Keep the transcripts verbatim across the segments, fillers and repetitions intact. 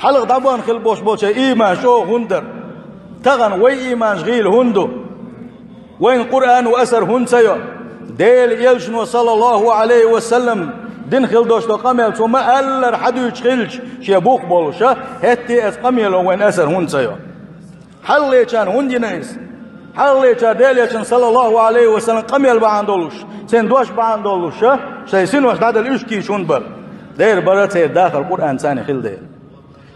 Хьалха дӀабахана хила болуш болчу иманаш чӀогӀа хӀунда дара? Тахана вай иманаш гӀийла хӀунда ду? Вайна Къуръано асар хӀунда ца йо? Делан Элчано, саллаллаху Ӏалайхи ва саллам, дина хила долуш долу къамел цо ма-аллара хьадуьйцуш хилча, шен бух болуша, хӀетте а оцу къамело вайна асар хӀунда ца йо? Хьалхалерчарна хӀунда йина иза? Хьалхалерчара Делан Элчанан, саллаллаху Ӏалайхи ва саллам, къамел бахьана долуш, цуьнан дош бахьана долуша, шайн синош дӀадала уьш кийча хӀунда бара? Дера бара церан дахар Къуръан царна хила дела.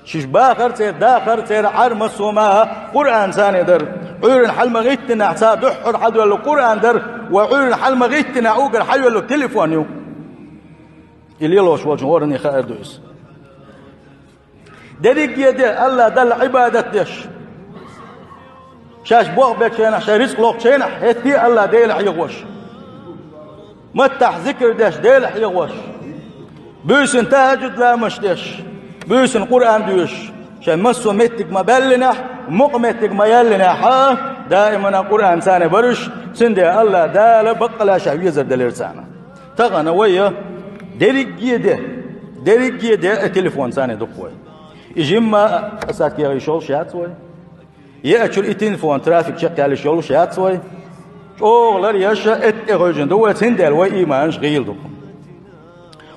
Шиш бахар церан дахар, церан Ӏар массо а маха Къуръан царна дара. Ӏуьйранна хьала ма гӀиттинехь цара дуьххьара хьадоьллу Къуръан дара, ва Ӏуьйранна хьала ма гӀиттинехь уггар хьайоьллу телефон ю. И лелош волчун хӀоранне хаар ду иза. Дерриге а де, АллахӀ Далла Ӏибадат деш. Шаьш болх бечу хенахь, шайн рицкъ лохучу хенахь, хӀетте а АллахӀ Дела хьехош. Маттахь зикр деш, Дела хьехош. Буьйсанна тахӀажуд ламазаш деш. Буьйсанна Къуръан доьшуш. Шайн массо а меттиг ма баьллинехь, мукъа меттиг ма яьллинехь, хьа, даимана Къуръан царна бараш, цундела АллахӀ Дала баккъалла шаьш везар делира царна. Тахана вай, дерриге а де, дерриге а де, э, телефон царна дукха вай. И жимма а саккхийша йолуш яц вай. Е а чуьра и телефон трафик чекхъяьллаш йолуш яц вай. ЧӀогӀа лар еш а, этта тӀе хевшина ду вай, цундела вай иманаш гӀийла ду.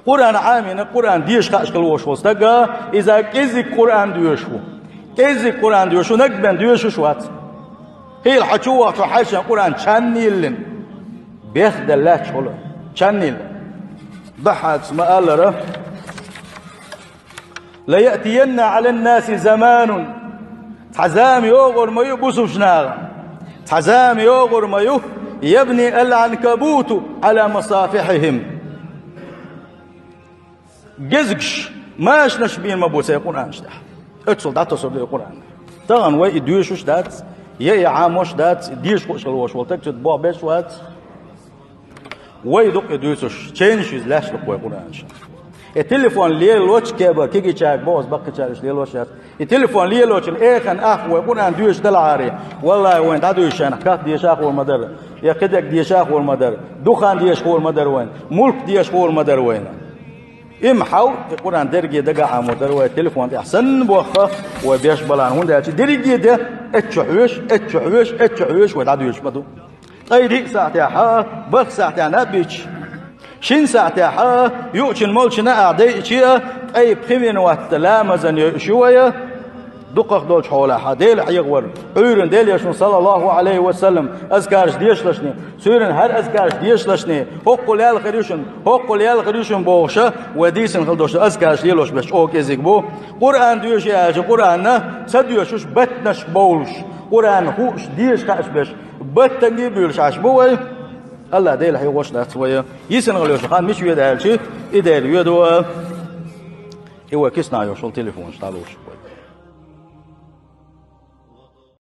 Къуръан Ӏамийна, Къуръан деша хууш хила волуш волу стага, иза кӀеззиг Къуръан доьшуш ву. КӀеззиг Къуръан доьшуш ву, нагбен доьшуш вац. Хийла хьо чу вахча хьаьжча Къуръан чаннийиллина. Бехделла лаьтташ хуьлу. Чаннийла. Дахьаца ма-аллара: «Ла яътиянна Ӏалан-наси заманун». Цхьа зама йогӀур ма ю бусулбачу наха. Цхьа зама йогӀур ма ю: «Ябни ал-Ӏанкабуту Ӏала масафихьихим». Гезгаш машанаш бийр ма бу церан Къуръанаш тӀехь. Оццул дӀатосур ду и Къуръан. Тахана вай и доьшуш дац, я и Ӏамош дац, и деша хууш хила волуш волу стаг цуьнан болх беш вац. Вай дукха и дуьйцуш, чевнаш иза лаьтташ ду-кх вай Къуръанаш. И телефон лелочу кепара, кегийчаьрга боху аса, баккхийчара иштта лелош яц. И телефон лелочун эхана ахь вай Къуръан доьшуш далахьара, валлахӀи, вайна дӀадуьйшучу хенахь кад деша а хуур ма дара, я кхидерг деша а хуур ма дара, духан деша хуур ма дара вайна, мулк деша хуур ма дара вайна. Имма хьал, и Къуръан дерриге дагахь Ӏамо дара вай, телефон тӀехь санна бохху вай беш балахь, хӀунда аьлча дерриге а де, эццахь хьоьжуш, эццахь хьоьжуш, эццахь хьоьжуш вай дӀадоьшуш ма ду. Ткъе диъ сахьтехь, барх сахьтехь наб бича, шина сахьтехь, юучун молчана а дайча, ткъе пхи минот ламазан йойуш ю вай, дукхах долчу хьолахь, Дела хьехавар, Ӏуьйранна Делан Элчано, саллаллаху Ӏалайхи ва саллам, азкараш дешалашний, суьйранна хӀара азкараш дешалашний, хӀоккхул ял хир ю шуна, хӀоккхул ял хир ю шуна бохуша, вай дийцина хила долуш ду азкараш лелош берш чӀогӀа кӀезиг бу. Къуръан доьшу аьлча, Къуръанна ца доьшуш, баттанаш бовлуш, Къуръан хууш, деша хууш берш, баттанге а буьйлуш Ӏаш бу вай. АллахӀ Дела хьехош дац вай. Йисина хила йолуш хан мича воьду аьлча, и дера воьду. И вай киснахь йолуш йолу телефонаш дӀалуш вай.